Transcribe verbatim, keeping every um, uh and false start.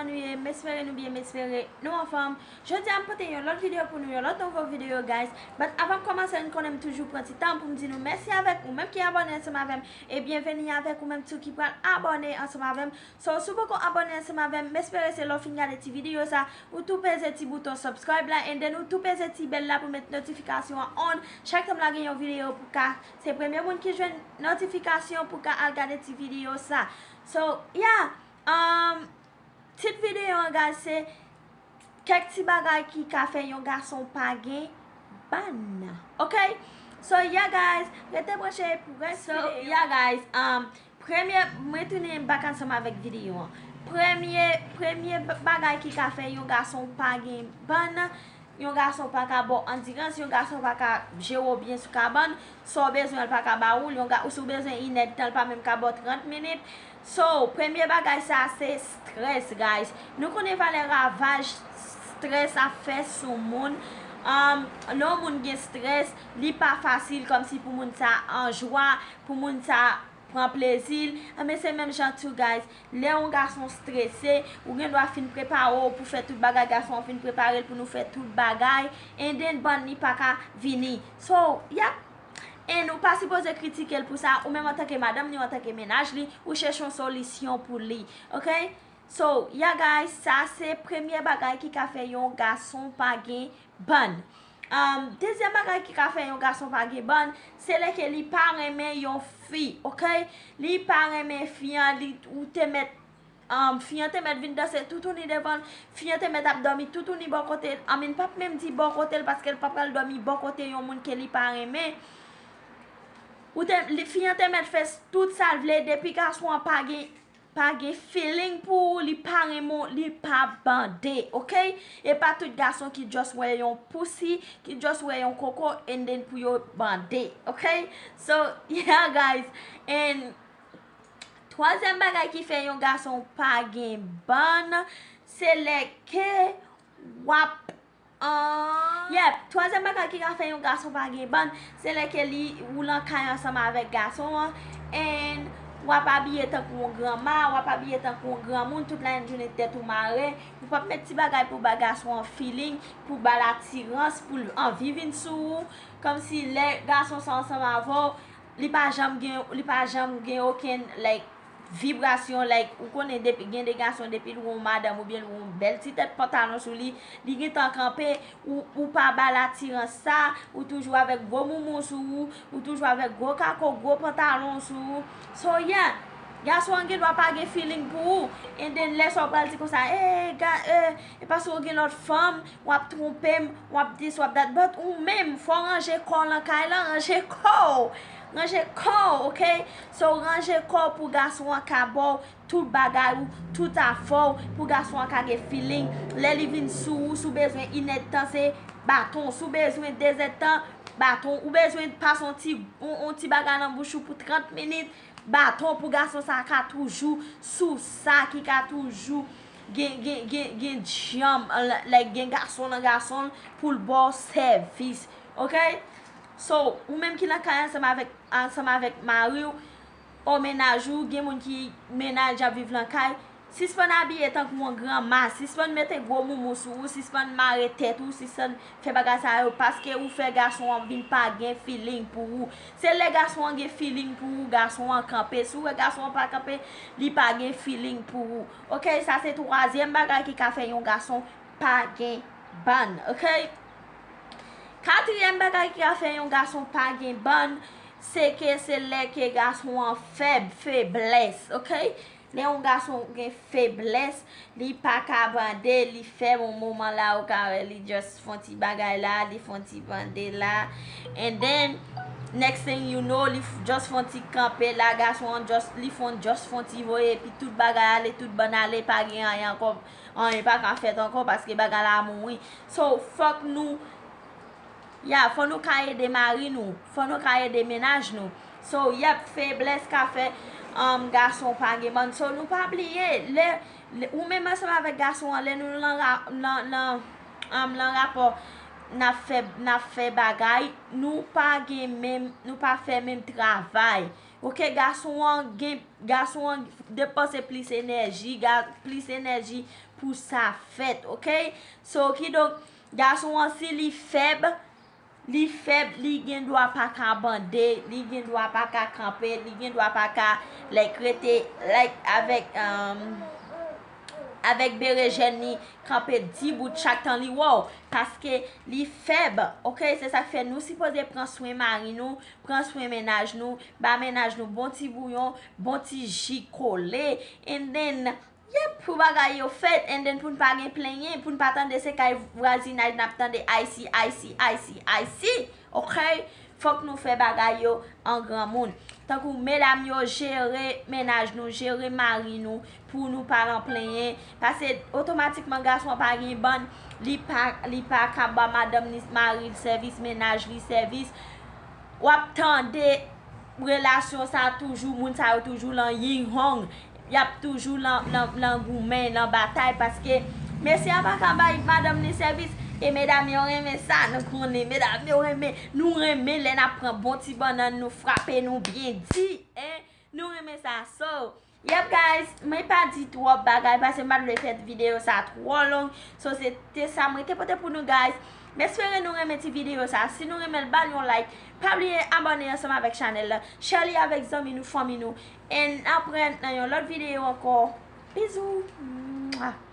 nou ye? M espere nou byen, m espere nou anfòm. Jodi a m pote yon lòt videyo pou nou, yon lòt nouvo videyo, guys. But avan m kòmanse, n konnen m toujou pran ti tan pou m di nou mèsi avèk ou menm ki abòne ansanm avè m, e byenveni avèk ou menm tou ki pral abòne ansanm avè m. So, si w poko abòne ansanm avè m, m espere se lè w fin gade ti videyo sa, ou tou peze ti bouton subscribe la, and then ou tou peze ti bèl la pou met notifikasyon an on. Chak tan m lage yon videyo pou ka, se premye moun ki jwenn notifikasyon pou ka al gade ti videyo sa. So, yeah, um, tit videyo an, guys, se kèk ti bagay ki ka fè yon gason pa gen bann. Ok? So, yeah, guys, rete branche pou rès videyo. So, yeah, guys, um, premye, mwen tounen bak ansanm avèk videyo an. Premye, premye b-, bagay ki ka fè yon gason pa gen bann, yon gason pa ka ba w andirans, yon gason pa ka jere w byen sou kabann, sa w bezwen l pa ka ba ou l, yon ga-, si w bezwen inèdtan l pa menm ka ba w trant minit. So, premye bagay sa se strès, guys. Nou konnen valè ravaj strès ap fè sou moun. Um, lè yon moun gen strès, li pa fasil kòmsi pou moun sa an jwa, pou moun sa pran plezi l. Anben, se menm jan tou, guys. Lè yon gason strese, ou gen dwa fin prepare w pou fè tout bagay, gason an fin prepare l pou nou fè tout bagay, and then bann li pa ka vini. So, yep. And ou pa sipoze kritike l pou sa, ou menm antanke madanm li, ou antanke mennaj li, ou chèche yon solisyon pou li. Ok? So, yeah, guys, sa se premye bagay ki ka fè yon gason pa gen bann. Um, dezyèm bagay ki ka fè yon gason pa gen bann, se lè ke li pa renmen yon fi, ok? Li pa renmen fi an, li, ou te mèt, um, fi an te mèt vin danse toutouni devan l, fi an te mèt ap dòmi toutouni bò kote l. I mean, pa menm di bò kote l, paske l pa pral dòmi bò kote yon moun ke li pa renmen. Ou te, li, fi an te mèt fè s-, tout sa l vle, depi gason an pa gen, pa gen feeling pou ou, li pa renmen w, li pa bande, ok? E pa tout gason ki just wè yon pussy, ki just wè yon koko, and then pou yo bande, ok? So, yeah, guys. And twazyèm bagay ki fè yon gason pa gen bann, se lè ke w ap, ah, yep, twazyèm bagay ki ka fè yon gason pa gen bann, se lè ke li, ou lan kay ansanm avèk gason an, and w ap abiye tankou yon granma, w ap abiye tankou yon granmoun, tout lajounen tèt ou mare, ou p ap met ti bagay pou ba gason an feeling, pou ba l atirans, pou l anvi vin sou ou, kòmsi lè gason sa ansanm avè w, li pa janm gen, li pa janm gen okenn, like, vibrasyon, like, ou konnen depi, gen de gason, depi l wè yon madanm oubyen l wè yon bèl ti tèt pantalon sou li, li gentan kanpe, ou, ou pa ba l atirans sa, ou toujou avèk gwo moumou sou ou, ou toujou avèk gwo kako, gwo pantalon sou ou. So, yeah, gason an gen dwa pa gen feeling pou ou, and then lè sa w pral di konsa, eh, ga-, eh, e paske w gen lòt fanm, w ap twonpe m, w ap dis, w ap dat, but ou menm, fò w ranje kò w lan kay lan, ranje kò w, ranje kò w, ok? So, ranje kò w pou gason an ka ba w tout bagay ou, tout afè w, pou gason an ka gen feeling. Lè li vin sou ou, si w bezwen inèdtan, se baton. Si w bezwen dezèdtan, baton. Ou bezwen pase yon ti, yon, yon ti bagay nan bouch ou pou trant minit, baton, pou gason sa ka toujou sou sa, ki ka toujou gen, gen, gen, gen djanm, like, gen gason nan gason pou l ba w sèvis. Ok? So, ou menm ki nan kay ansanm avèk, ansanm avèk mari w, o mennaj ou, gen moun ki mennaj ap viv lan kay, sispann abiye tankou yon granma, sispann mete gwo moumou sou ou, sispann mare tèt ou, sispann fè bagay sa yo, paske ou fè gason an vin pa gen feeling pou ou. Se lè gason an gen feeling pou ou, gason an kanpe. Si w wè gason an pa kanpe, li pa gen feeling pou ou. Ok, sa se twazyèm bagay ki ka fè yon gason pa gen bann, ok? Katriyèm bagay ki ka fè yon gason pa gen bann, se ke se lè ke gason an fèb, feblès, ok? Lè yon gason gen feblès, li pa ka bande, li fèb, yon moman la ou ka wè li just fè yon ti bagay la, li fè yon ti bande la, and then, next thing you know, li f-, just fè yon ti kanpe la, gason an just, li fè yon, just fè yon ti voye, epi tout bagay ale, tout bann ale, pa gen anyen ankò, anyen pa ka fèt ankò, paske bagay la mouri. So, fòk nou, ya, fò nou ka ede mari nou, fò nou ka ede mennaj nou. So, yep, feblès ka fè, um, gason pa gen bann. So, nou pa bliye, lè, lè, ou menm ansanm avèk gason an, lè nou lan ra-, lan, lan, um, lan rapò, n ap fè, n ap fè bagay, nou pa gen menm, nou pa fè menm travay. Ok, gason an gen, gason an depanse plis enèji, ga-, plis enèji pou sa fèt, ok? So, kidonk, gason an, si li fèb, li fèb, li gen dwa pa ka bande, li gen dwa pa ka kanpe, li gen dwa pa ka, like, rete, like, avèk, um, avèk berejèn li, kanpe dibout chak tan li wè w, paske li fèb, ok? Se sa k fè nou sipoze pran swen mari nou, pran swen mennaj nou, ba mennaj nou bon ti bouyon, bon ti ji kole, and then, yep, pou bagay yo fèt, and then pou n pa gen plenyen, pou n pa tande se kay vwazinaj n ap tande I C, I C, I C, I C, ok? Fòk nou fè bagay yo an granmoun. Tankou medam yo, jere mennaj nou, jere mari nou, pou nou pa nan plenyen. Paske otomatikman gason an pa gen bann, li pa, li pa ka ba madanm ni mari l sèvis, mennaj li sèvis. W ap tande relasyon sa toujou, moun sa yo toujou lan ying hong. Y ap toujou lan, lan, lan goumen, lan batay, paske mesye a pa ka bay madanm li sèvis. E medam yo renmen sa, nou konnen, medam yo renmen, nou renmen lè n ap pran bon ti bannann, nou frape, nou byen di, en, nou renmen sa. So, yep, guys, mwen pa di twòp bagay, paske m pa t vle fè videyo sa twò long. So, se te sa mwen te pote pou nou, guys. M espere nou renmen ti videyo sa. Si nou renmen l, ba l yon like. Pa bliye abòne ansanm avèk chanèl la. Share li avèk zanmi nou, fanmi nou. And n ap wè nan yon lòt videyo ankò. Bizou. Mwah.